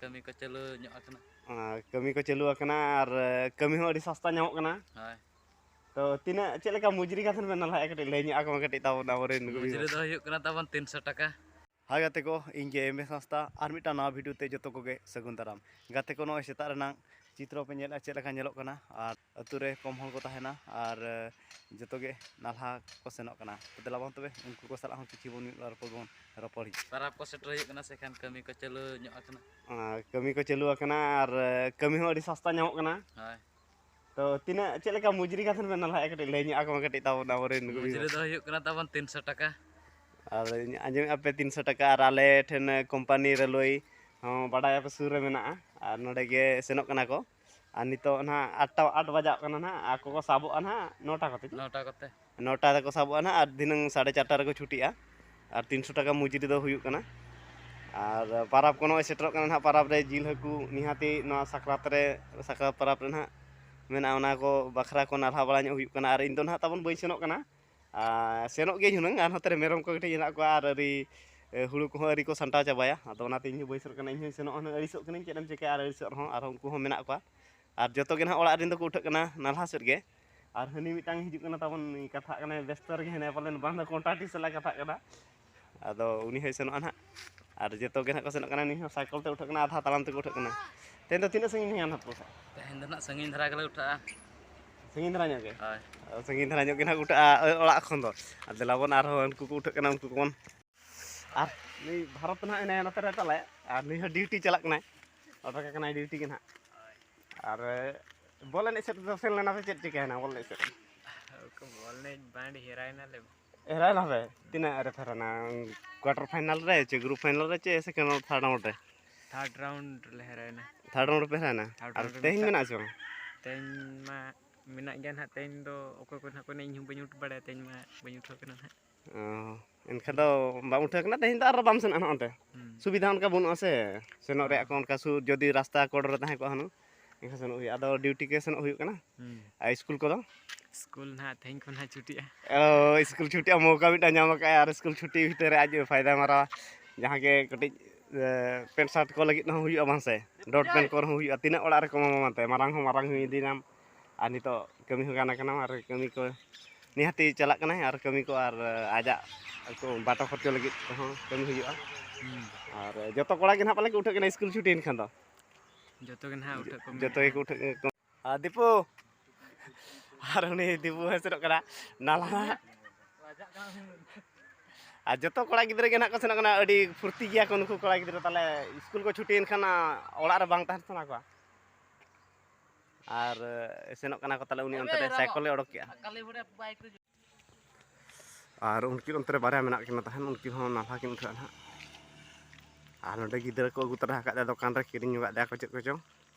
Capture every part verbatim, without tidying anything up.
ᱠᱟᱹᱢᱤ ᱠᱚ ᱪᱟᱹᱞᱩ ᱧᱚᱜ ᱟᱠᱟᱱᱟ᱾ ᱟᱨ ᱠᱟᱹᱢᱤ ᱠᱚ ᱪᱟᱹᱞᱩ ᱟᱠᱟᱱᱟ ᱟᱨ, ᱮ, ᱠᱟᱹᱢᱤ ᱦᱚᱸ ᱟᱹᱰᱤ ᱥᱚᱥᱛᱟ ᱧᱟᱢᱚᱜ ᱠᱟᱱᱟ᱾ ᱦᱳᱭ᱾ ᱛᱚ, ᱛᱤᱱᱟᱹᱜ, ᱪᱮᱫ ᱞᱮᱠᱟ ᱢᱚᱡᱩᱨᱤ ᱠᱟᱛᱷᱟ ᱵᱮᱱ ᱱᱟᱞᱦᱟᱭᱮᱫᱼᱟ? ᱠᱟᱹᱴᱤᱡ ᱞᱟᱹᱭ ᱧᱚᱜ ᱟᱠᱚ ᱢᱮ ᱠᱟᱹᱴᱤᱡ ᱛᱟᱵᱚᱱ ᱟᱵᱚᱨᱮᱱ ᱱᱩᱠᱩ ᱢᱚᱡᱩᱨᱤ ᱫᱚ ᱦᱩᱭᱩᱜ ᱠᱟᱱᱟ ᱛᱟᱵᱚᱱ ᱛᱤᱱᱥᱚ ᱴᱟᱠᱟ᱾ ᱦᱟᱭ ᱜᱟᱛᱮ ᱠᱚ, ᱤᱧ ᱜᱮ ᱮᱢ ᱮᱥ ᱦᱟᱸᱥᱫᱟ, ᱟᱨ ᱢᱤᱫᱴᱟᱝ ᱱᱟᱣᱟ ᱵᱷᱤᱰᱤᱭᱳ ᱛᱮ ᱡᱚᱛᱚ ᱠᱚᱜᱮ ᱥᱟᱹᱜᱩᱱ ᱫᱟᱨᱟᱢ᱾ ᱜᱟᱛᱮ ᱠᱚ, ᱱᱚᱜᱼᱚᱭ ᱥᱮᱛᱟᱜ ᱨᱮᱱᱟᱜ ᱪᱤᱛᱨᱚ ᱯᱮ ᱧᱮᱞᱮᱫᱼᱟ, ᱪᱮᱫ ᱞᱮᱠᱟ ᱧᱮᱞᱚᱜ ᱠᱟᱱᱟ, ᱟᱨ ᱟᱹᱛᱩ ᱨᱮ ᱠᱚᱢ ᱦᱚᱲ ᱠᱚ ᱛᱟᱦᱮᱱᱟ, ᱟᱨ, ᱮ, ᱡᱚᱛᱚ ᱜᱮ ᱱᱟᱞᱦᱟ ᱠᱚ ᱥᱮᱱᱚᱜ ᱠᱟᱱᱟ᱾ ᱛᱚ, ᱫᱮᱞᱟ ᱵᱚᱱ ᱛᱚᱵᱮ ᱩᱱᱠᱩ ᱠᱚ ᱥᱟᱞᱟᱜ ᱦᱚᱸ ᱠᱤᱪᱷᱩ ᱵᱚᱱ ᱢᱤᱫ ᱵᱟᱨ ᱨᱚᱯᱚᱲ ᱵᱚᱱ ᱨᱚᱯᱚᱲ ᱦᱤᱡᱩᱜᱼᱟ᱾ ᱯᱟᱨᱟᱵᱽ ᱠᱚ ᱥᱮᱴᱮᱨ ᱦᱩᱭᱩᱜ ᱠᱟᱱᱟ, ᱥᱮ ᱠᱷᱟᱱ ᱠᱟᱹᱢᱤ ᱠᱚ ᱪᱟᱹᱞᱩ ᱧᱚᱜ ᱟᱠᱟᱱᱟ᱾ ᱟᱨ ᱠᱟᱹᱢᱤ ᱠᱚ ᱪᱟᱹᱞᱩ ᱟᱠᱟᱱᱟ, ᱟᱨ, ᱮ, ᱠᱟᱹᱢᱤ ᱦᱚᱸ ᱟᱹᱰᱤ ᱥᱚᱥᱛᱟ ᱧᱟᱢᱚᱜ ᱠᱟᱱᱟ᱾ ᱦᱳᱭ᱾ ᱛᱚ, ᱛᱤᱱᱟᱹᱜ, ᱪᱮᱫ ᱞᱮᱠᱟ ᱢᱚᱡᱩᱨᱤ ᱠᱟᱛᱷᱟ ᱵᱮᱱ ᱱᱟᱞᱦᱟᱭᱮᱫᱼᱟ? ᱠᱟᱹᱴᱤᱡ ᱞᱟᱹᱭ ᱧᱚᱜ ᱟᱠᱚ ᱢᱮ ᱠᱟᱹᱴᱤᱡ ᱛᱟᱵᱚᱱ ᱟᱵᱚᱨᱮᱱ ᱱᱩᱠᱩ ᱢᱚᱡᱩᱨᱤ ᱵᱤᱦᱟᱨ᱾ ᱫᱚ ᱦᱩᱭᱩᱜ ᱠᱟᱱᱟ ᱛᱟᱵᱚᱱ ᱛᱤᱱᱥᱚ ᱴᱟᱠᱟ᱾ ᱟᱨ ᱟᱸᱡᱚᱢᱮᱫᱼᱟ ᱯᱮ ᱛᱤᱱᱥᱚ ᱴᱟᱠᱟ, ᱟᱨ ᱟᱞᱮ ᱴᱷᱮᱱ ᱠᱳᱢᱯᱟᱱᱤ ᱨᱮᱞᱣᱮ ᱦᱚᱸ ᱵᱟᱰᱟᱭᱟᱯᱮ ᱥᱩᱨ ᱨᱮ ᱢᱮᱱᱟᱜᱼᱟ, ᱟᱨ ᱱᱚᱸᱰᱮ ᱜᱮ ᱥᱮᱱᱚᱜ ᱠᱟᱱᱟ ᱠᱚ᱾ ᱟᱨ ᱱᱤᱛᱚᱜ ᱱᱟᱦᱟᱜ ᱟᱴ ᱴᱟ, ᱟᱴ ᱵᱟᱡᱟᱜ ᱠᱟᱱᱟ ᱱᱟᱦᱟᱜ, ᱟᱠᱚ ᱠᱚ ᱥᱟᱵᱚᱜᱼᱟ ᱱᱟᱦᱟᱜ ᱱᱚᱴᱟ ᱠᱚᱛᱮ᱾ ᱱᱚᱴᱟ ᱠᱚᱛᱮ᱾ ᱱᱚᱴᱟ ᱨᱮᱠᱚ ᱥᱟᱵᱚᱜᱼᱟ ᱱᱟᱦᱟᱜ, ᱟᱨ ᱫᱷᱤᱱᱟᱹᱝ ᱥᱟᱲᱮ ᱪᱟᱨᱴᱟ ᱨᱮᱠᱚ ᱪᱷᱩᱴᱤᱜᱼᱟ᱾ ᱟᱨ ᱛᱤᱱᱥᱚ ᱴᱟᱠᱟ ᱢᱚᱡᱩᱨᱤ ᱫᱚ ᱦᱩᱭᱩᱜ ᱠᱟᱱᱟ᱾ ᱟᱨ ᱯᱟᱨᱟᱵᱽ ᱠᱚ ᱱᱚᱜᱼᱚᱭ ᱥᱮᱴᱮᱨᱚᱜ ᱠᱟᱱᱟ ᱱᱟᱦᱟᱜ, ᱯᱟᱨᱟᱵᱽ ᱨᱮ ᱡᱤᱞ ᱦᱟᱹᱠᱩ ᱱᱤᱦᱟᱹᱛᱤ ᱱᱚᱣᱟ ᱥᱟᱠᱨᱟᱛ ᱨᱮ, ᱥᱟᱠᱨᱟᱛ ᱯᱟᱨᱟᱵᱽ ᱨᱮ ᱱᱟᱦᱟᱜ ᱢᱮᱱᱟᱜᱼᱟ, ᱚᱱᱟ ᱠᱚ ᱵᱟᱠᱷᱨᱟ ᱠᱚ ᱱᱟᱞᱦᱟ ᱵᱟᱲᱟ ᱧᱚᱜ ᱦᱩᱭᱩᱜ ᱠᱟᱱᱟ᱾ ᱟᱨ ᱤᱧ ᱫᱚ ᱱᱟᱦᱟᱜ ᱛᱟᱵᱚᱱ ᱵᱟᱹᱧ ᱥᱮᱱᱚᱜ ᱠᱟᱱᱟ, ᱟᱨ ᱥᱮᱱᱚᱜ ᱜᱤᱭᱟᱹᱧ ᱦᱩᱱᱟᱹᱝ, ᱟᱨ ᱱᱚᱛᱮ ᱨᱮ ᱢᱮᱨᱚᱢ ᱠᱚ ᱠᱟᱹᱴᱤᱡ ᱦᱮᱱᱟᱜ ᱠᱚᱣᱟ, ᱟᱨ ᱟᱹᱣᱨᱤ, ᱮ, ᱦᱩᱲᱩ ᱠᱚᱦᱚᱸ ᱟᱹᱣᱨᱤ ᱠᱚ ᱥᱟᱢᱴᱟᱣ ᱪᱟᱵᱟᱭᱟ᱾ ᱟᱫᱚ ᱚᱱᱟᱛᱮ ᱤᱧ ᱦᱚᱸ ᱵᱟᱹᱧ ᱥᱮᱱᱚᱜ ᱠᱟᱱᱟ, ᱤᱧ ᱦᱚᱸᱧ ᱥᱮᱱᱚᱜᱼᱟ ᱦᱩᱱᱟᱹᱝ, ᱟᱹᱲᱤᱥᱚᱜ ᱠᱟᱹᱱᱟᱹᱧ, ᱪᱮᱫ ᱮᱢ ᱪᱤᱠᱟᱹᱭᱟ, ᱟᱨ ᱟᱹᱲᱤᱥᱚᱜ ᱨᱮᱦᱚᱸ ᱟᱨᱦᱚᱸ ᱩᱱᱠᱩ ᱦᱚᱸ ᱢᱮᱱᱟᱜ ᱠᱚᱣᱟ᱾ ᱟᱨ ᱡᱚᱛᱚ ᱜᱮ ᱱᱟᱦᱟᱜ ᱚᱲᱟᱜ ᱨᱮᱱ ᱫᱚᱠᱚ ᱩᱴᱷᱟᱹᱜ ᱠᱟᱱᱟ ᱱᱟᱞᱦᱟ ᱥᱮᱫ ᱜᱮ᱾ ᱟᱨ ᱦᱟᱹᱱᱤ ᱢᱤᱫᱴᱟᱝ ᱦᱤᱡᱩᱜ ᱠᱟᱱᱟ ᱛᱟᱵᱚᱱ, ᱱᱩᱭ ᱠᱟᱛᱷᱟᱜ ᱠᱟᱱᱟᱭ, ᱵᱮᱥᱛᱚ ᱨᱮᱜᱮ ᱦᱮᱱᱟᱭᱟ ᱯᱟᱞᱮᱱ, ᱵᱟᱝ ᱫᱚ ᱠᱚᱱᱴᱟᱠᱴᱤ ᱥᱟᱞᱟᱜ ᱠᱟᱛᱷᱟᱜ ᱠᱟᱱᱟ᱾ ᱟᱫᱚ ᱩᱱᱤ ᱦᱚᱸᱭ ᱥᱮᱱᱚᱜᱼᱟ ᱱᱟᱦᱟᱜ᱾ ᱟᱨ ᱡᱚᱛᱚ ᱜᱮ ᱱᱟᱦᱟᱜ ᱠᱚ ᱥᱮᱱᱚᱜ ᱠᱟᱱᱟ, ᱱᱩᱭ ᱦᱚᱸ ᱥᱟᱭᱠᱮᱞ ᱛᱮ ᱩᱴᱷᱟᱹᱜ ᱠᱟᱱᱟ, ᱟᱫᱷᱟ ᱛᱟᱲᱟᱢ ᱛᱮᱠᱚ ᱩᱴᱷᱟᱹᱜ ᱠᱟᱱᱟ᱾ ᱛᱮᱦᱮᱧ ᱫᱚ ᱛᱤᱱᱟᱹᱜ ᱥᱟᱺᱜᱤᱧ ᱦᱩᱭᱩᱜᱼᱟ ᱱᱟᱦᱟᱜ ᱯᱚᱭᱥᱟ? ᱛᱮᱦᱮᱧ ᱫᱚ ᱱᱟᱦᱟᱜ ᱥᱟᱺᱜᱤᱧ ᱫᱷᱟᱨᱟ ᱜᱮᱞᱮ ᱩᱴᱷᱟᱹᱜᱼᱟ᱾ ᱥᱟᱺᱜᱤᱧ ᱫᱷᱟᱨᱟ ᱧᱚᱜ ᱜᱮ? ᱦᱳᱭ᱾ ᱥᱟᱺᱜᱤᱧ ᱫᱷᱟᱨᱟ ᱧᱚᱜ ᱜᱮ ᱱᱟᱦᱟᱜ ᱩᱴᱷᱟᱹᱜᱼᱟ, ᱚ-, ᱚᱲᱟᱜ ᱠᱷᱚᱱ ᱫᱚ᱾ ᱟᱨ ᱫᱮᱞᱟ ᱵᱚᱱ ᱟᱨᱦᱚᱸ ᱩᱱᱠᱩ ᱠᱚ ᱩᱴᱷᱟᱹᱜ ᱠᱟᱱᱟ, ᱩᱱᱠᱩ ᱠᱚᱵᱚᱱ᱾ ᱟᱨ ᱱᱩᱭ ᱵᱷᱟᱨᱚᱛ ᱱᱟᱦᱟᱜ ᱮᱱᱟᱭᱟ ᱱᱚᱛᱮ ᱨᱮ ᱛᱟᱞᱮ, ᱟᱨ ᱱᱩᱭ ᱦᱚᱸ ᱰᱤᱭᱩᱴᱤ ᱪᱟᱞᱟᱜ ᱠᱟᱱᱟᱭ, ᱚᱰᱚᱠ ᱟᱠᱟᱱᱟᱭ ᱰᱤᱭᱩᱴᱤ ᱜᱮ ᱱᱟᱦᱟᱜ᱾ ᱟᱨ ᱵᱚᱞ ᱮᱱᱮᱡ ᱥᱮᱫ ᱫᱚ ᱥᱮᱱ ᱞᱮᱱᱟ ᱯᱮ, ᱪᱮᱫ ᱪᱤᱠᱟᱹᱭᱮᱱᱟ ᱵᱚᱞ ᱮᱱᱮᱡ ᱥᱮᱫ? ᱵᱚᱞ ᱮᱱᱮᱡ ᱵᱟᱝ ᱦᱮᱨᱟᱭᱮᱱᱟᱞᱮ᱾ ᱦᱮᱨᱟᱭᱮᱱᱟ ᱯᱮ? ᱛᱤᱱᱟᱹᱜ ᱨᱮ ᱯᱮ ᱦᱮᱨᱟᱭᱮᱱᱟ? ᱠᱣᱟᱴᱟᱨ ᱯᱷᱟᱭᱱᱟᱞ ᱨᱮ ᱪᱮ ᱜᱨᱩᱯ ᱯᱷᱟᱭᱱᱟᱞ ᱨᱮ ᱪᱮ ᱥᱮᱠᱮᱱᱰ ᱨᱟᱣᱩᱱᱰ, ᱛᱷᱟᱨᱰ ᱨᱟᱣᱩᱱᱰ ᱨᱮ? ᱛᱷᱟᱨᱰ ᱨᱟᱣᱩᱱᱰ ᱨᱮᱞᱮ ᱦᱮᱨᱟᱭᱮᱱᱟ᱾ ᱛᱷᱟᱨᱰ ᱨᱟᱣᱩᱱᱰ ᱨᱮᱯᱮ ᱦᱮᱨᱟᱭᱮᱱᱟ? ᱛᱷᱟᱨᱰ ᱟᱨ ᱨᱟᱣᱩᱱᱰ ᱨᱮ ᱛᱮᱦᱮᱧ ᱢᱮᱱᱟᱜ ᱢᱮᱱᱟᱜ ᱟᱥᱮ ᱵᱟᱝ? ᱛᱮᱦᱮᱧ ᱢᱟ ᱢᱮᱱᱟᱜ ᱜᱮᱭᱟ ᱱᱟᱦᱟᱜ᱾ ᱛᱮᱦᱮᱧ ᱫᱚ ᱚᱠᱚᱭ ᱠᱚ ᱱᱟᱦᱟᱜ ᱠᱚ ᱮᱱᱮᱡ, ᱤᱧ ᱦᱚᱸ ᱵᱟᱹᱧ ᱩᱴ ᱵᱟᱲᱟᱭᱟ, ᱛᱮᱦᱮᱧ ᱢᱟ ᱵᱟᱹᱧ ᱩᱴᱷᱟᱹᱣ ᱠᱟᱱᱟ ᱱᱟᱦᱟᱜ᱾ ᱚ, ᱮᱱᱠᱷᱟᱱ ᱫᱚ ᱵᱟᱢ ᱩᱴᱷᱟᱹᱣ ᱠᱟᱱᱟ, ᱛᱮᱦᱮᱧ ᱫᱚ ᱟᱨ ᱵᱟᱢ ᱥᱮᱱᱚᱜᱼᱟ ᱱᱟᱦᱟᱜ ᱚᱱᱛᱮ? ᱦᱩᱸ᱾ ᱥᱩᱵᱤᱫᱷᱟ ᱚᱱᱠᱟ ᱵᱟᱹᱱᱩᱜᱼᱟ ᱥᱮ, ᱥᱮᱱᱚᱜ ᱨᱮᱭᱟᱜ ᱠᱚ ᱦᱮᱸ᱾ ᱚᱱᱠᱟ ᱥᱩᱨ ᱡᱩᱫᱤ ᱨᱟᱥᱛᱟ ᱠᱚᱲ ᱨᱮ ᱛᱟᱦᱮᱸ ᱠᱚᱜᱼᱟ ᱦᱩᱱᱟᱹᱝ, ᱮᱱᱠᱷᱟᱱ ᱥᱮᱱᱚᱜ ᱦᱩᱭᱩᱜᱼᱟ᱾ ᱟᱫᱚ ᱰᱤᱭᱩᱴᱤ ᱜᱮ ᱥᱮᱱᱚᱜ ᱦᱩᱭᱩᱜ ᱠᱟᱱᱟ᱾ ᱦᱩᱸ᱾ ᱟᱨ ᱤᱥᱠᱩᱞ ᱠᱚᱫᱚ? ᱤᱥᱠᱩᱞ ᱱᱟᱦᱟᱜ ᱛᱮᱦᱮᱧ ᱠᱷᱚᱱ ᱱᱟᱦᱟᱜ ᱪᱷᱩᱴᱤᱜᱼᱟ᱾ ᱚ, ᱤᱥᱠᱩᱞ ᱪᱷᱩᱴᱤᱜᱼᱟ, ᱢᱚᱣᱠᱟ ᱢᱤᱫᱴᱟᱝ ᱧᱟᱢ ᱟᱠᱟᱫᱼᱟᱭ, ᱟᱨ ᱤᱥᱠᱩᱞ ᱪᱷᱩᱴᱤ ᱵᱷᱤᱛᱤᱨ ᱨᱮ ᱟᱡ ᱯᱷᱟᱭᱫᱟᱭ ᱢᱟᱨᱟᱣᱟ, ᱡᱟᱦᱟᱸ ᱜᱮ ᱠᱟᱹᱴᱤᱡ ᱯᱮᱱᱴ ᱥᱟᱨᱴ ᱠᱚ ᱞᱟᱹᱜᱤᱫ ᱦᱚᱸ ᱦᱩᱭᱩᱜᱼᱟ ᱵᱟᱝ ᱥᱮ? ᱰᱚᱴ ᱯᱮᱱᱴ ᱠᱚᱨᱮ ᱦᱚᱸ ᱦᱩᱭᱩᱜᱼᱟ᱾ ᱛᱤᱱᱟᱹᱜ ᱚᱲᱟᱜ ᱨᱮᱠᱚ ᱮᱢᱟᱢᱟ ᱢᱟᱱᱛᱮ, ᱢᱟᱨᱟᱝ ᱦᱚᱸ ᱢᱟᱨᱟᱝ ᱦᱩᱭ ᱤᱫᱤᱭᱮᱱᱟᱢ, ᱟᱨ ᱱᱤᱛᱚᱜ ᱠᱟᱹᱢᱤ ᱦᱚᱸ ᱜᱟᱱ ᱟᱠᱟᱱᱟᱢ, ᱟᱨ ᱠᱟᱹᱢᱤ ᱠᱚ ᱱᱤᱦᱟᱹᱛᱤ ᱪᱟᱞᱟᱜ ᱠᱟᱱᱟᱭ, ᱟᱨ ᱠᱟᱹᱢᱤ ᱠᱚ ᱟᱨ ᱟᱡᱟᱜ ᱟᱠᱚ ᱵᱟᱴᱟ ᱠᱷᱚᱨᱪᱚ ᱞᱟᱹᱜᱤᱫ ᱠᱚᱦᱚᱸ ᱠᱟᱹᱢᱤ ᱦᱩᱭᱩᱜᱼᱟ᱾ ᱦᱩᱸ᱾ ᱟᱨ ᱡᱚᱛᱚ ᱠᱚᱲᱟ ᱜᱮ ᱱᱟᱦᱟᱜ ᱯᱟᱞᱮ ᱠᱚ ᱩᱴᱷᱟᱹᱜ ᱠᱟᱱᱟ ᱥᱠᱩᱞ ᱪᱷᱩᱴᱤᱭᱮᱱ ᱠᱷᱟᱱ ᱫᱚ᱾ ᱡᱚᱛᱚ ᱜᱮ ᱱᱟᱦᱟᱜ ᱩᱴᱷᱟᱹᱜ ᱠᱚ ᱡᱚᱛᱚ ᱢᱮᱱᱟᱜᱼᱟ᱾ ᱜᱮᱠᱚ ᱩᱴᱷᱟᱹᱜ ᱠᱟᱱᱟ᱾ ᱟᱨ ᱫᱤᱯᱩ, ᱟᱨ ᱩᱱᱤ ᱫᱤᱯᱩ ᱦᱚᱸᱭ ᱥᱮᱱᱚᱜ ᱠᱟᱱᱟ ᱱᱟᱞᱦᱟ᱾ ᱟᱨ ᱡᱚᱛᱚ ᱠᱚᱲᱟ ᱜᱤᱫᱽᱨᱟᱹ ᱜᱮ ᱱᱟᱦᱟᱜ ᱠᱚ ᱥᱮᱱᱚᱜ ᱠᱟᱱᱟ, ᱟᱹᱰᱤ ᱯᱷᱩᱨᱛᱤ ᱜᱮᱭᱟ ᱠᱚ ᱱᱩᱠᱩ ᱠᱚᱲᱟ ᱜᱤᱫᱽᱨᱟᱹ᱾ ᱛᱟᱦᱞᱮ ᱥᱠᱩᱞ ᱠᱚ ᱪᱷᱩᱴᱤᱭᱮᱱ ᱠᱷᱟᱱ ᱚᱲᱟᱜ ᱨᱮ ᱵᱟᱝ ᱛᱟᱦᱮᱸ ᱥᱟᱱᱟ ᱠᱚᱣᱟ᱾ ᱟᱨ ᱥᱮᱱᱚᱜ ᱠᱟᱱᱟ ᱠᱚ, ᱛᱟᱦᱞᱮ ᱩᱱᱤ ᱚᱱᱛᱮ ᱨᱮ ᱥᱟᱭᱠᱮᱞ ᱮ ᱚᱰᱚᱠ ᱠᱮᱜᱼᱟ᱾ ᱟᱨ ᱩᱱᱠᱤᱱ ᱚᱱᱛᱮ ᱨᱮ ᱵᱟᱨᱭᱟ ᱢᱮᱱᱟᱜ ᱠᱤᱱᱟ ᱛᱟᱦᱮᱱ, ᱩᱱᱠᱤᱱ ᱦᱚᱸ ᱱᱟᱞᱦᱟ ᱠᱤᱱ ᱩᱴᱷᱟᱹᱜᱼᱟ ᱱᱟᱦᱟᱜ᱾ ᱟᱨ ᱱᱚᱰᱮ ᱜᱤᱫᱽᱨᱟᱹ ᱠᱚ ᱟᱹᱜᱩ ᱛᱚᱨᱟ ᱟᱠᱟᱫ ᱞᱮᱭᱟ, ᱫᱚᱠᱟᱱ ᱨᱮ ᱠᱤᱨᱤᱧ ᱧᱚᱜᱟᱜ ᱞᱮᱭᱟ ᱠᱚ ᱪᱮᱫ ᱠᱚᱪᱚᱝ᱾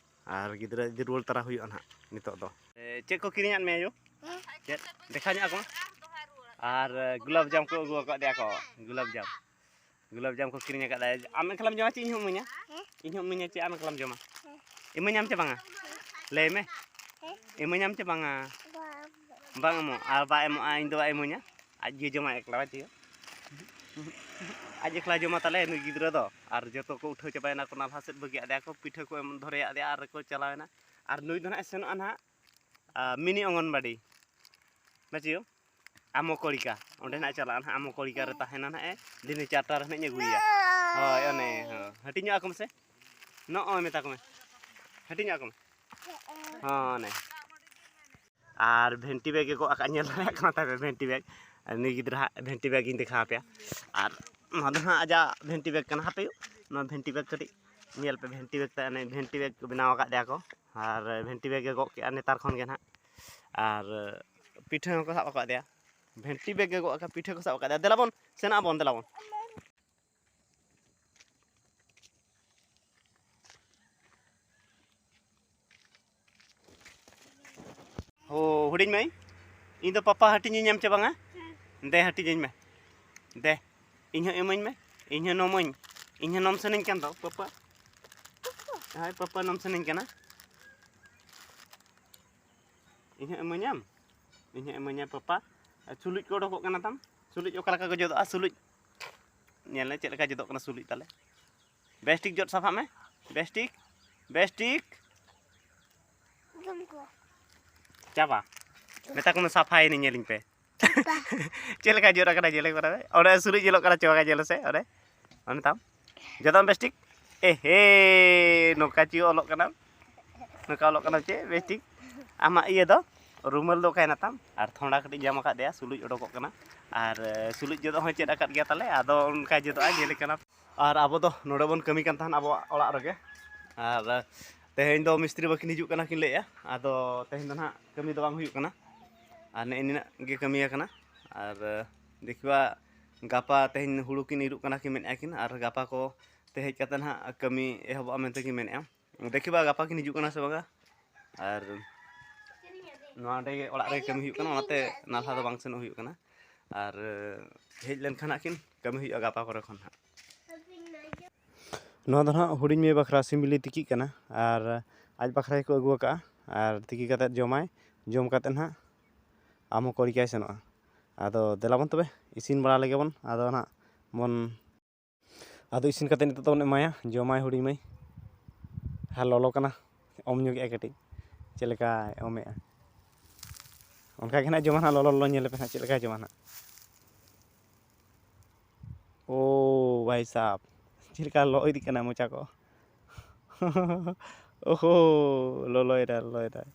ᱟᱨ ᱜᱤᱫᱽᱨᱟᱹ ᱤᱫᱤ ᱨᱩᱣᱟᱹᱲ ᱛᱟᱨᱟ ᱦᱩᱭᱩᱜᱼᱟ ᱱᱟᱦᱟᱜ ᱱᱤᱛᱚᱜ ᱫᱚ᱾ ᱮ, ᱪᱮᱫ ᱠᱚ ᱠᱤᱨᱤᱧᱟᱫ ᱢᱮᱭᱟ ᱭᱳ? ᱪᱮᱫ? ᱫᱮᱠᱷᱟᱣ ᱧᱚᱜ ᱟᱠᱚ ᱢᱮ᱾ ᱟᱨ, ᱮ, ᱜᱩᱞᱟᱵ ᱡᱟᱢ ᱠᱚ ᱟᱹᱜᱩ ᱟᱠᱟᱫ ᱞᱮᱭᱟ ᱠᱚ, ᱜᱩᱞᱟᱵ ᱡᱟᱢ᱾ ᱜᱩᱞᱟᱵ ᱡᱟᱢ ᱠᱚ ᱠᱤᱨᱤᱧ ᱟᱠᱟᱫ ᱞᱮᱭᱟ᱾ ᱟᱢ ᱮᱠᱞᱟᱢ ᱡᱚᱢᱟ ᱪᱮ ᱤᱧ ᱦᱚᱸ ᱤᱢᱟᱹᱧᱟ? ᱤᱧ ᱦᱚᱸ ᱤᱢᱟᱹᱧᱟ ᱪᱮ ᱟᱢ ᱮᱠᱞᱟᱢ ᱡᱚᱢᱟ? ᱤᱢᱟᱹᱧᱟᱢ ᱪᱮ ᱵᱟᱝᱟ? ᱞᱟᱹᱭ ᱢᱮ᱾ ᱤᱢᱟᱹᱧᱟᱢ ᱪᱮ ᱵᱟᱝᱟ? ᱵᱟᱝ ᱮᱢᱚᱜ, ᱟᱨ ᱵᱟᱭ ᱮᱢᱚᱜᱼᱟ, ᱤᱧ ᱫᱚ ᱵᱟᱭ ᱤᱢᱟᱹᱧᱟ᱾ ᱟᱡ ᱜᱮ ᱡᱚᱢᱟᱭ ᱮᱠᱞᱟ, ᱵᱟᱭ ᱪᱮᱫ? ᱟᱡ ᱮᱠᱞᱟ ᱡᱚᱢᱟ ᱛᱟᱞᱮ ᱱᱩᱭ ᱜᱤᱫᱽᱨᱟᱹ ᱫᱚ᱾ ᱟᱨ ᱡᱚᱛᱚ ᱠᱚ ᱩᱴᱷᱟᱹᱣ ᱪᱟᱵᱟᱭᱮᱱᱟ ᱠᱚ, ᱱᱟᱞᱦᱟ ᱥᱮᱫ ᱵᱟᱹᱜᱤᱭᱟᱫ ᱞᱮᱭᱟ ᱠᱚ, ᱯᱤᱴᱷᱟᱹ ᱠᱚ ᱮᱢ ᱫᱷᱚᱨᱮᱭᱟᱫ ᱞᱮᱭᱟ ᱟᱨ ᱠᱚ ᱪᱟᱞᱟᱣᱮᱱᱟ᱾ ᱟᱨ ᱱᱩᱭ ᱫᱚ ᱱᱟᱦᱟᱜ ᱮ ᱥᱮᱱᱚᱜᱼᱟ ᱱᱟᱦᱟᱜ, ᱟ, ᱢᱤᱱᱤ ᱚᱝᱜᱚᱱᱵᱟᱲᱤ᱾ ᱵᱟᱪᱤᱭᱳ? ᱟᱢᱚᱠᱚᱲᱤᱠᱟ᱾ ᱚᱸᱰᱮ ᱱᱟᱦᱟᱜ ᱮ ᱪᱟᱞᱟᱜᱼᱟ ᱱᱟᱦᱟᱜ, ᱟᱢᱚᱠᱚᱲᱤᱠᱟ ᱨᱮ ᱛᱟᱦᱮᱱᱟ ᱱᱟᱦᱟᱜ ᱮ᱾ ᱫᱤᱱ ᱪᱟᱨᱴᱟ ᱨᱮ ᱱᱟᱦᱟᱜ ᱤᱧ ᱟᱹᱜᱩᱭᱮᱭᱟ᱾ ᱦᱳᱭ, ᱚᱱᱮ, ᱦᱚᱸ᱾ ᱦᱟᱹᱴᱤᱧᱚᱜᱼᱟ ᱠᱚ ᱢᱮᱥᱮ᱾ ᱱᱚᱜᱼᱚᱭ ᱢᱮᱛᱟ ᱠᱚ ᱢᱮ᱾ ᱦᱟᱹᱴᱤᱧᱚᱜᱼᱟ ᱠᱚ ᱢᱮ᱾ ᱦᱚᱸ, ᱚᱱᱮ᱾ ᱟᱨ ᱵᱷᱮᱱᱴᱤ ᱵᱮᱜᱽ ᱮ ᱜᱚᱜ ᱟᱠᱟᱫ, ᱧᱮᱞ ᱫᱟᱲᱮᱭᱟᱜ ᱠᱟᱱᱟ ᱛᱟᱯᱮ ᱵᱷᱮᱱᱴᱤ ᱵᱮᱜᱽ᱾ ᱱᱩᱭ ᱜᱤᱫᱽᱨᱟᱹ ᱦᱟᱸᱜ ᱵᱷᱮᱱᱴᱤ ᱵᱮᱜᱽ ᱤᱧ ᱫᱮᱠᱷᱟᱣ ᱟᱯᱮᱭᱟ᱾ ᱟᱨ ᱱᱚᱣᱟ ᱫᱚ ᱦᱟᱸᱜ ᱟᱡᱟᱜ ᱵᱷᱮᱱᱴᱤ ᱵᱮᱜᱽ ᱠᱟᱱᱟ᱾ ᱦᱟᱯᱮ ᱱᱚᱣᱟ ᱵᱷᱮᱱᱴᱤ ᱵᱮᱜᱽ ᱠᱟᱹᱴᱤᱡ ᱧᱮᱞ ᱯᱮ, ᱵᱷᱮᱱᱴᱤ ᱵᱮᱜᱽ ᱛᱮ, ᱚᱱᱮ ᱵᱷᱮᱱᱴᱤ ᱵᱮᱜᱽ ᱠᱚ ᱵᱮᱱᱟᱣ ᱟᱠᱟᱫ ᱞᱮᱭᱟ ᱠᱚ᱾ ᱟᱨ ᱵᱷᱮᱱᱴᱤ ᱵᱮᱜᱽ ᱮ ᱜᱚᱜ ᱠᱮᱜᱼᱟ ᱱᱮᱛᱟᱨ ᱠᱷᱚᱱ ᱜᱮ ᱱᱟᱦᱟᱜ᱾ ᱟᱨ ᱯᱤᱴᱷᱟᱹ ᱦᱚᱸᱠᱚ ᱥᱟᱵ ᱟᱠᱟᱫ ᱞᱮᱭᱟ, ᱵᱷᱮᱱᱴᱤ ᱵᱮᱜᱽ ᱮ ᱜᱚᱜ ᱟᱠᱟᱫ, ᱯᱤᱴᱷᱟᱹ ᱠᱚ ᱥᱟᱵ ᱟᱠᱟᱫ ᱞᱮᱭᱟ᱾ ᱫᱮᱞᱟ ᱵᱚᱱ ᱥᱮᱱᱚᱜ ᱟᱵᱚᱱ, ᱫᱮᱞᱟ ᱵᱚᱱ᱾ ᱦᱳ, ᱦᱩᱰᱤᱧ ᱢᱟᱹᱭ, ᱤᱧ ᱫᱚ ᱯᱟᱯᱟ ᱦᱟᱹᱴᱤᱧ ᱤᱧ ᱮᱢ ᱪᱮ ᱵᱟᱝᱟ? ᱫᱮ, ᱦᱟᱹᱴᱤᱧ ᱟᱹᱧ ᱢᱮ᱾ ᱫᱮ, ᱤᱧ ᱦᱚᱸ ᱮᱢᱟᱹᱧ ᱢᱮ᱾ ᱤᱧ ᱦᱚᱸ ᱱᱚᱢᱟᱹᱧ᱾ ᱤᱧ ᱦᱚᱸ ᱱᱚᱢ ᱥᱟᱱᱟᱧ ᱠᱟᱱ ᱫᱚ, ᱯᱟᱯᱟ᱾ ᱦᱳᱭ, ᱯᱟᱯᱟ ᱱᱚᱢ ᱥᱟᱱᱟᱧ ᱠᱟᱱᱟ᱾ ᱤᱧ ᱦᱚᱸ ᱮᱢᱟᱹᱧᱟᱢ? ᱤᱧ ᱦᱚᱸ ᱮᱢᱟᱹᱧᱟ ᱯᱟᱯᱟ᱾ ᱟᱨ ᱥᱩᱞᱩᱡ ᱠᱚ ᱚᱰᱚᱠᱚᱜ ᱠᱟᱱᱟ ᱛᱟᱢ᱾ ᱥᱩᱞᱩᱡ ᱚᱠᱟ ᱞᱮᱠᱟ ᱠᱚ ᱡᱚᱫᱚᱜᱼᱟ? ᱥᱩᱞᱩᱡ ᱧᱮᱞ ᱢᱮ ᱪᱮᱫ ᱞᱮᱠᱟ ᱡᱚᱫᱚᱜ ᱠᱟᱱᱟ ᱥᱩᱞᱩᱡ ᱛᱟᱞᱮ᱾ ᱵᱮᱥ ᱴᱷᱤᱠ ᱡᱚᱫ ᱥᱟᱯᱷᱟᱜ ᱢᱮ᱾ ᱵᱮᱥ ᱴᱷᱤᱠ, ᱵᱮᱥ ᱴᱷᱤᱠ᱾ ᱪᱟᱵᱟ᱾ ᱢᱮᱛᱟ ᱠᱚ ᱢᱮ, ᱥᱟᱯᱷᱟᱭᱮᱱᱟᱹᱧ, ᱧᱮᱞᱤᱧ ᱯᱮ᱾ ᱪᱮᱫ ᱞᱮᱠᱟ ᱡᱚᱫ ᱟᱠᱟᱱᱟ, ᱧᱮᱞ ᱠᱚ ᱢᱮ᱾ ᱚᱸᱰᱮ ᱥᱩᱨᱤᱡ ᱧᱮᱞᱚᱜ ᱠᱟᱱᱟ ᱪᱮ ᱵᱟᱝ, ᱧᱮᱞ ᱥᱮ ᱚᱸᱰᱮ᱾ ᱚᱱᱮ ᱛᱟᱢ᱾ ᱡᱚᱛᱚ ᱵᱮᱥ ᱴᱷᱤᱠ? ᱮ ᱦᱮ, ᱱᱚᱝᱠᱟ ᱪᱮ ᱚᱞᱚᱜ ᱠᱟᱱᱟᱢ᱾ ᱱᱚᱝᱠᱟ ᱚᱞᱚᱜ ᱠᱟᱱᱟᱢ ᱪᱮ, ᱵᱮᱥ ᱴᱷᱤᱠ? ᱟᱢᱟᱜ ᱤᱭᱟᱹ ᱫᱚ, ᱨᱩᱢᱟᱹᱞ ᱫᱚ ᱚᱠᱟᱭᱮᱱᱟ ᱛᱟᱢ? ᱟᱨ ᱛᱷᱚᱱᱰᱟ ᱠᱟᱹᱴᱤᱡ ᱡᱟᱢ ᱟᱠᱟᱫ ᱫᱮᱭᱟ, ᱥᱩᱞᱩᱡ ᱚᱰᱚᱠᱚᱜ ᱠᱟᱱᱟ᱾ ᱟᱨ, ᱮ, ᱥᱩᱞᱩᱡ ᱡᱚᱫᱚᱜ ᱦᱚᱸ ᱪᱮᱫ ᱟᱠᱟᱫ ᱜᱮᱭᱟ ᱛᱟᱞᱮ, ᱟᱫᱚ ᱚᱱᱠᱟ ᱡᱚᱫᱚᱜᱼᱟ, ᱧᱮᱞᱮ ᱠᱟᱱᱟ᱾ ᱟᱨ ᱟᱵᱚ ᱫᱚ ᱱᱚᱰᱮ ᱵᱚᱱ ᱠᱟᱹᱢᱤ ᱠᱟᱱ ᱛᱟᱦᱮᱱ ᱟᱵᱚᱣᱟᱜ ᱚᱲᱟᱜ ᱨᱮᱜᱮ᱾ ᱟᱨ, ᱮ, ᱛᱮᱦᱮᱧ ᱫᱚ ᱢᱤᱥᱛᱨᱤ ᱵᱟᱹᱠᱤᱱ ᱦᱤᱡᱩᱜ ᱠᱟᱱᱟ ᱠᱤᱱ ᱞᱟᱹᱭᱮᱜᱼᱟ᱾ ᱟᱫᱚ ᱛᱮᱦᱮᱧ ᱫᱚ ᱱᱟᱦᱟᱜ ᱠᱟᱹᱢᱤ ᱫᱚ ᱵᱟᱝ ᱦᱩᱭᱩᱜ ᱠᱟᱱᱟ᱾ ᱟᱨ ᱱᱮᱜᱼᱮ ᱱᱤᱱᱟᱹᱜ ᱜᱮ ᱠᱟᱹᱢᱤ ᱟᱠᱟᱱᱟ᱾ ᱟᱨ, ᱮ, ᱫᱮᱠᱷᱤᱵᱟ ᱜᱟᱯᱟ ᱛᱮᱦᱮᱧ ᱦᱩᱲᱩ ᱠᱤᱱ ᱤᱨᱚᱜ ᱠᱟᱱᱟ ᱠᱤᱱ ᱢᱮᱱᱮᱫᱼᱟ ᱠᱤᱱ, ᱟᱨ ᱜᱟᱯᱟ ᱠᱚ ᱛᱮ ᱦᱮᱡ ᱠᱟᱛᱮ ᱱᱟᱦᱟᱜ ᱠᱟᱹᱢᱤ ᱮᱦᱚᱵᱚᱜᱼᱟ ᱢᱮᱱᱛᱮ ᱠᱤᱱ ᱢᱮᱱᱮᱫᱼᱟ᱾ ᱫᱮᱠᱷᱤᱵᱟ ᱜᱟᱯᱟ ᱠᱤᱱ ᱦᱤᱡᱩᱜ ᱠᱟᱱᱟ ᱥᱮ ᱵᱟᱝᱟ᱾ ᱟᱨ ᱱᱚᱣᱟ ᱚᱸᱰᱮ ᱜᱮ ᱚᱲᱟᱜ ᱨᱮ ᱠᱟᱹᱢᱤ ᱦᱩᱭᱩᱜ ᱠᱟᱱᱟ, ᱚᱱᱟᱛᱮ ᱱᱟᱞᱦᱟ ᱫᱚ ᱵᱟᱝ ᱥᱮᱱᱚᱜ ᱦᱩᱭᱩᱜ ᱠᱟᱱᱟ᱾ ᱟᱨ ᱦᱮᱡ ᱞᱮᱱᱠᱷᱟᱱ ᱦᱟᱸᱜ ᱠᱤᱱ ᱠᱟᱹᱢᱤ ᱦᱩᱭᱩᱜᱼᱟ ᱜᱟᱯᱟ ᱠᱚᱨᱮ ᱠᱷᱚᱱ ᱦᱟᱸᱜ᱾ ᱱᱚᱣᱟ ᱫᱚ ᱦᱟᱸᱜ ᱦᱩᱰᱤᱧ ᱢᱟᱹᱭ ᱵᱟᱠᱷᱨᱟ ᱥᱤᱢ ᱵᱤᱞᱤ ᱛᱤᱠᱤᱜ ᱠᱟᱱᱟ, ᱟᱨ ᱟᱡ ᱵᱟᱠᱷᱨᱟ ᱜᱮᱠᱚ ᱟᱹᱜᱩ ᱟᱠᱟᱫᱼᱟ, ᱟᱨ ᱛᱤᱠᱤ ᱠᱟᱛᱮᱫ ᱡᱚᱢᱟᱭ, ᱡᱚᱢ ᱠᱟᱛᱮᱫ ᱦᱟᱸᱜ ᱟᱢ ᱦᱚᱸ ᱠᱚᱲᱤᱠᱟᱭ ᱥᱮᱱᱚᱜᱼᱟ᱾ ᱟᱫᱚ ᱫᱮᱞᱟ ᱵᱚᱱ ᱛᱚᱵᱮ, ᱤᱥᱤᱱ ᱵᱟᱲᱟ ᱞᱮᱜᱮ ᱵᱚᱱ, ᱟᱫᱚ ᱦᱟᱸᱜ ᱵᱚᱱ ᱟᱫᱚ ᱤᱥᱤᱱ ᱠᱟᱛᱮ ᱱᱤᱛᱚᱜ ᱫᱚᱵᱚᱱ ᱮᱢᱟᱭᱟ, ᱡᱚᱢᱟᱭ ᱦᱩᱰᱤᱧ ᱢᱟᱹᱭ᱾ ᱟᱨ ᱞᱚᱞᱚ ᱠᱟᱱᱟ, ᱚᱢ ᱧᱚᱜᱮᱜᱼᱟᱭ ᱠᱟᱹᱴᱤᱡ, ᱪᱮᱫ ᱞᱮᱠᱟᱭ ᱚᱢᱮᱜᱼᱟ᱾ ᱚᱱᱠᱟ ᱜᱮ ᱱᱟᱦᱟᱜ ᱡᱚᱢᱟ ᱱᱟᱦᱟᱜ, ᱞᱚᱞᱚ ᱞᱚᱞᱚ ᱧᱮᱞ ᱯᱮ ᱱᱟᱦᱟᱜ ᱪᱮᱫ ᱞᱮᱠᱟᱭ ᱡᱚᱢᱟ ᱱᱟᱦᱟᱜ᱾ ᱳ ᱵᱷᱟᱭ ᱥᱟᱵ, ᱪᱮᱫ ᱞᱮᱠᱟ ᱞᱚ ᱤᱫᱤᱜ ᱠᱟᱱᱟ ᱢᱚᱪᱟ ᱠᱚ᱾ ᱳᱦᱳ, ᱞᱚᱞᱚᱭᱮᱫᱟᱭ, ᱞᱚᱞᱚᱭᱮᱫᱟᱭ᱾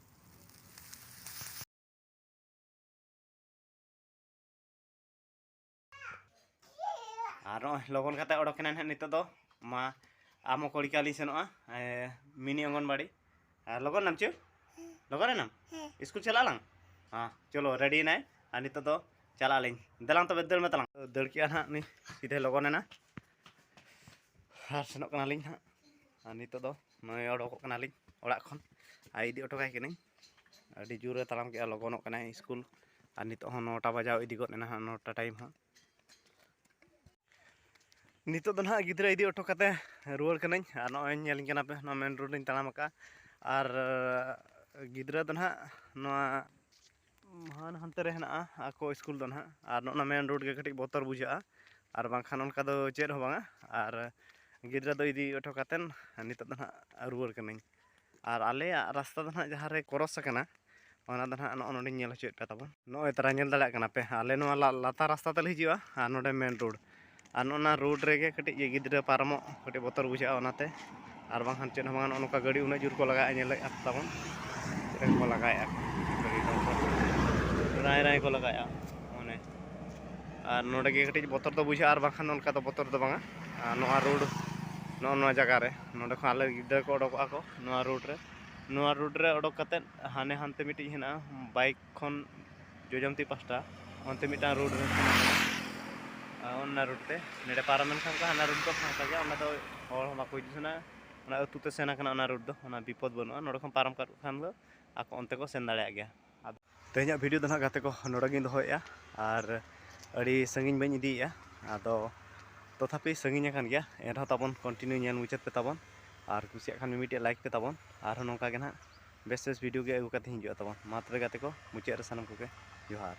ᱟᱨ ᱱᱚᱜᱼᱚᱭ ᱞᱚᱜᱚᱱ ᱠᱟᱛᱮ ᱚᱰᱚᱠ ᱮᱱᱟ ᱱᱟᱦᱟᱜ ᱱᱤᱛᱚᱜ ᱫᱚ᱾ ᱢᱟ, ᱟᱢ ᱦᱚᱸ ᱠᱚᱲᱤᱠᱟ ᱞᱤᱧ ᱥᱮᱱᱚᱜᱼᱟ, ᱮ, ᱢᱤᱱᱤ ᱚᱝᱜᱚᱱᱵᱟᱲᱤ᱾ ᱟᱨ ᱞᱚᱜᱚᱱ ᱮᱱᱟᱢ ᱪᱮ? ᱞᱚᱜᱚᱱ ᱮᱱᱟᱢ? ᱦᱮᱸ᱾ ᱥᱠᱩᱞ ᱪᱟᱞᱟᱜ ᱟᱞᱟᱝ? ᱦᱮᱸ, ᱪᱚᱞᱚ, ᱨᱮᱰᱤ ᱮᱱᱟᱭ᱾ ᱟᱨ ᱱᱤᱛᱚᱜ ᱫᱚ ᱪᱟᱞᱟᱜ ᱟᱹᱞᱤᱧ᱾ ᱫᱮᱞᱟᱝ ᱛᱚᱵᱮ, ᱫᱟᱹᱲ ᱢᱮ ᱛᱟᱞᱟᱝ᱾ ᱫᱟᱹᱲ ᱠᱮᱜᱼᱟ ᱱᱟᱦᱟᱜ ᱱᱩᱭ, ᱥᱤᱫᱷᱟᱹ ᱞᱚᱜᱚᱱ ᱮᱱᱟ᱾ ᱟᱨ ᱥᱮᱱᱚᱜ ᱠᱟᱱᱟᱞᱤᱧ ᱦᱟᱸᱜ᱾ ᱟᱨ ᱱᱤᱛᱚᱜ ᱫᱚ ᱱᱚᱜᱼᱚᱭ ᱚᱰᱚᱠᱚᱜ ᱠᱟᱱᱟᱞᱤᱧ ᱚᱲᱟᱜ ᱠᱷᱚᱱ᱾ ᱟᱨ ᱤᱫᱤ ᱦᱚᱴᱚ ᱠᱟᱭ ᱠᱟᱹᱱᱟᱹᱧ᱾ ᱟᱹᱰᱤ ᱡᱳᱨᱮ ᱛᱟᱲᱟᱢ ᱠᱮᱜᱼᱟ, ᱞᱚᱜᱚᱱᱚᱜ ᱠᱟᱱᱟᱭ ᱥᱠᱩᱞ᱾ ᱟᱨ ᱱᱤᱛᱚᱜ ᱦᱚᱸ ᱱᱚᱴᱟ ᱵᱟᱡᱟᱣ ᱤᱫᱤ ᱜᱚᱫ ᱮᱱᱟ ᱦᱟᱸᱜ, ᱱᱚᱴᱟ ᱴᱟᱭᱤᱢ ᱦᱟᱸᱜ᱾ ᱱᱤᱛᱚᱜ ᱫᱚ ᱱᱟᱦᱟᱜ ᱜᱤᱫᱽᱨᱟᱹ ᱤᱫᱤ ᱦᱚᱴᱚ ᱠᱟᱛᱮ ᱨᱩᱣᱟᱹᱲ ᱠᱟᱹᱱᱟᱹᱧ᱾ ᱟᱨ ᱱᱚᱜᱼᱚᱭ ᱧᱮᱞᱤᱧ ᱠᱟᱱᱟ ᱯᱮ, ᱱᱚᱣᱟ ᱢᱮᱱ ᱨᱳᱰ ᱤᱧ ᱛᱟᱲᱟᱢ ᱟᱠᱟᱫᱼᱟ᱾ ᱟᱨ ᱜᱤᱫᱽᱨᱟᱹ ᱫᱚ ᱱᱟᱦᱟᱜ ᱱᱚᱣᱟ ᱦᱟᱱ-, ᱦᱟᱱᱛᱮ ᱨᱮ ᱦᱮᱱᱟᱜᱼᱟ ᱟᱠᱚ ᱥᱠᱩᱞ ᱫᱚ ᱱᱟᱦᱟᱜ᱾ ᱟᱨ ᱱᱚᱜᱼᱚ ᱱᱟ ᱢᱮᱱ ᱨᱳᱰ ᱜᱮ ᱠᱟᱹᱴᱤᱡ ᱵᱚᱛᱚᱨ ᱵᱩᱡᱷᱟᱹᱜᱼᱟ, ᱟᱨ ᱵᱟᱝᱠᱷᱟᱱ ᱚᱱᱠᱟ ᱫᱚ ᱪᱮᱫ ᱦᱚᱸ ᱵᱟᱝᱟ᱾ ᱟᱨ ᱜᱤᱫᱽᱨᱟᱹ ᱫᱚ ᱤᱫᱤ ᱦᱚᱴᱚ ᱠᱟᱛᱮᱫ ᱱᱤᱛᱚᱜ ᱫᱚ ᱱᱟᱦᱟᱜ ᱨᱩᱣᱟᱹᱲ ᱠᱟᱹᱱᱟᱹᱧ᱾ ᱟᱨ ᱟᱞᱮᱭᱟᱜ ᱨᱟᱥᱛᱟ ᱫᱚ ᱱᱟᱦᱟᱜ ᱡᱟᱦᱟᱸ ᱨᱮ ᱠᱨᱚᱥ ᱟᱠᱟᱱᱟ, ᱚᱱᱟ ᱫᱚ ᱱᱟᱦᱟᱜ ᱱᱚᱜᱼᱚ ᱱᱚᱰᱮᱧ ᱧᱮᱞ ᱦᱚᱪᱚᱭᱮᱫ ᱯᱮ ᱛᱟᱵᱚᱱ᱾ ᱱᱚᱜᱼᱚᱭ ᱛᱟᱨᱟ ᱧᱮᱞ ᱫᱟᱲᱮᱭᱟᱜ ᱠᱟᱱᱟ ᱯᱮ, ᱟᱞᱮ ᱱᱚᱣᱟ ᱞᱟ-, ᱞᱟᱛᱟᱨ ᱨᱟᱥᱛᱟ ᱛᱮᱞᱮ ᱦᱤᱡᱩᱜᱼᱟ ᱟᱨ ᱱᱚᱰᱮ ᱢᱮᱱ ᱨᱳᱰ᱾ ᱟᱨ ᱱᱚᱜᱼᱚ ᱱᱟ ᱨᱳᱰ ᱨᱮᱜᱮ ᱠᱟᱹᱴᱤᱡ ᱜᱤᱫᱽᱨᱟᱹ ᱯᱟᱨᱚᱢᱚᱜ ᱠᱟᱹᱴᱤᱡ ᱵᱚᱛᱚᱨ ᱵᱩᱡᱷᱟᱹᱜᱼᱟ ᱚᱱᱟᱛᱮ, ᱟᱨ ᱵᱟᱝᱠᱷᱟᱱ ᱪᱮᱫ ᱦᱚᱸ ᱵᱟᱝ᱾ ᱱᱚᱜᱼᱚ ᱱᱚᱝᱠᱟ ᱜᱟᱹᱰᱤ ᱩᱱᱟᱹᱜ ᱡᱳᱨ ᱠᱚ ᱞᱟᱜᱟᱭᱮᱫᱼᱟ, ᱧᱮᱞᱮᱫᱼᱟ ᱛᱟᱵᱚᱱ ᱪᱮᱫ ᱞᱮᱠᱟ ᱠᱚ ᱞᱟᱜᱟᱭᱮᱫᱼᱟ ᱜᱟᱹᱰᱤ ᱰᱚᱢᱯᱟᱨ, ᱨᱟᱭ ᱨᱟᱭ ᱠᱚ ᱞᱟᱜᱟᱭᱮᱫᱼᱟ ᱢᱟᱱᱮ᱾ ᱟᱨ ᱱᱚᱰᱮ ᱜᱮ ᱠᱟᱹᱴᱤᱡ ᱵᱚᱛᱚᱨ ᱫᱚ ᱵᱩᱡᱷᱟᱹᱜᱼᱟ, ᱟᱨ ᱵᱟᱝᱠᱷᱟᱱ ᱫᱚ ᱚᱱᱠᱟ ᱫᱚ ᱵᱚᱛᱚᱨ ᱫᱚ ᱵᱟᱝᱟ᱾ ᱟᱨ ᱱᱚᱣᱟ ᱨᱳᱰ, ᱱᱚᱜᱼᱚ ᱱᱚᱣᱟ ᱡᱟᱭᱜᱟ ᱨᱮ, ᱱᱚᱰᱮ ᱠᱷᱚᱱ ᱟᱞᱮ ᱜᱤᱫᱽᱨᱟᱹ ᱠᱚ ᱚᱰᱚᱠᱚᱜᱼᱟ ᱠᱚ ᱱᱚᱣᱟ ᱨᱳᱰ ᱨᱮ᱾ ᱱᱚᱣᱟ ᱨᱳᱰ ᱨᱮ ᱚᱰᱚᱠ ᱠᱟᱛᱮᱫ ᱦᱟᱱᱮ ᱦᱟᱱᱛᱮ ᱢᱤᱫᱴᱤᱡ ᱦᱮᱱᱟᱜᱼᱟ, ᱵᱟᱭᱤᱠ ᱠᱷᱚᱱ ᱡᱚᱡᱚᱢᱛᱤ ᱯᱟᱦᱴᱟ ᱚᱱᱛᱮ ᱢᱤᱫᱴᱟᱝ ᱨᱳᱰ ᱨᱮ, ᱟᱨ ᱚᱱᱟ ᱨᱳᱰ ᱛᱮ ᱱᱚᱰᱮ ᱯᱟᱨᱚᱢ ᱞᱮᱱᱠᱷᱟᱱ ᱠᱚ ᱦᱟᱱᱟ ᱨᱳᱰ ᱫᱚ ᱯᱷᱟᱸᱠᱟ ᱜᱮᱭᱟ, ᱚᱸᱰᱮ ᱫᱚ ᱦᱚᱲ ᱦᱚᱸ ᱵᱟᱠᱚ ᱦᱤᱡᱩᱜ ᱥᱮᱱᱚᱜᱼᱟ᱾ ᱚᱱᱟ ᱟᱹᱛᱩ ᱛᱮ ᱥᱮᱱ ᱟᱠᱟᱱᱟ ᱚᱱᱟ ᱨᱳᱰ ᱫᱚ, ᱚᱱᱟ ᱵᱤᱯᱚᱫ ᱵᱟᱹᱱᱩᱜᱼᱟ᱾ ᱱᱚᱰᱮ ᱠᱷᱚᱱ ᱯᱟᱨᱚᱢ ᱠᱟᱜ ᱠᱷᱟᱱ ᱫᱚ ᱟᱠᱚ ᱚᱱᱛᱮ ᱠᱚ ᱥᱮᱱ ᱫᱟᱲᱮᱭᱟᱜ ᱜᱮᱭᱟ᱾ ᱟᱫᱚ ᱛᱮᱦᱮᱧᱟᱜ ᱵᱷᱤᱰᱤᱭᱳ ᱫᱚ ᱱᱟᱦᱟᱜ ᱜᱟᱛᱮ ᱠᱚ ᱱᱚᱰᱮ ᱜᱤᱧ ᱫᱚᱦᱚᱭᱮᱫᱼᱟ, ᱟᱨ ᱟᱹᱰᱤ ᱥᱟᱺᱜᱤᱧ ᱵᱟᱹᱧ ᱤᱫᱤᱭᱮᱫᱼᱟ᱾ ᱟᱫᱚ ᱛᱚᱛᱷᱟᱯᱤ ᱥᱟᱺᱜᱤᱧ ᱟᱠᱟᱱ ᱜᱮᱭᱟ, ᱮᱱ ᱨᱮᱦᱚᱸ ᱛᱟᱵᱚᱱ ᱠᱚᱱᱴᱤᱱᱤᱭᱩ ᱧᱮᱞ ᱢᱩᱪᱟᱹᱫ ᱯᱮ ᱛᱟᱵᱚᱱ, ᱟᱨ ᱠᱩᱥᱤᱭᱟᱜ ᱠᱷᱟᱱ ᱢᱤᱢᱤᱫᱴᱮᱡ ᱞᱟᱭᱤᱠ ᱯᱮ ᱛᱟᱵᱚᱱ᱾ ᱟᱨᱦᱚᱸ ᱱᱚᱝᱠᱟ ᱜᱮ ᱱᱟᱦᱟᱜ ᱵᱮᱥ ᱵᱮᱥ ᱵᱷᱤᱰᱤᱭᱳ ᱜᱮ ᱟᱹᱜᱩ ᱠᱟᱛᱮ ᱦᱤᱡᱩᱜᱼᱟ ᱛᱟᱵᱚᱱ᱾ ᱢᱟ ᱛᱚᱵᱮ ᱜᱟᱛᱮ ᱠᱚ, ᱢᱩᱪᱟᱹᱫ ᱨᱮ ᱥᱟᱱᱟᱢ ᱠᱚᱜᱮ ᱡᱚᱦᱟᱨ᱾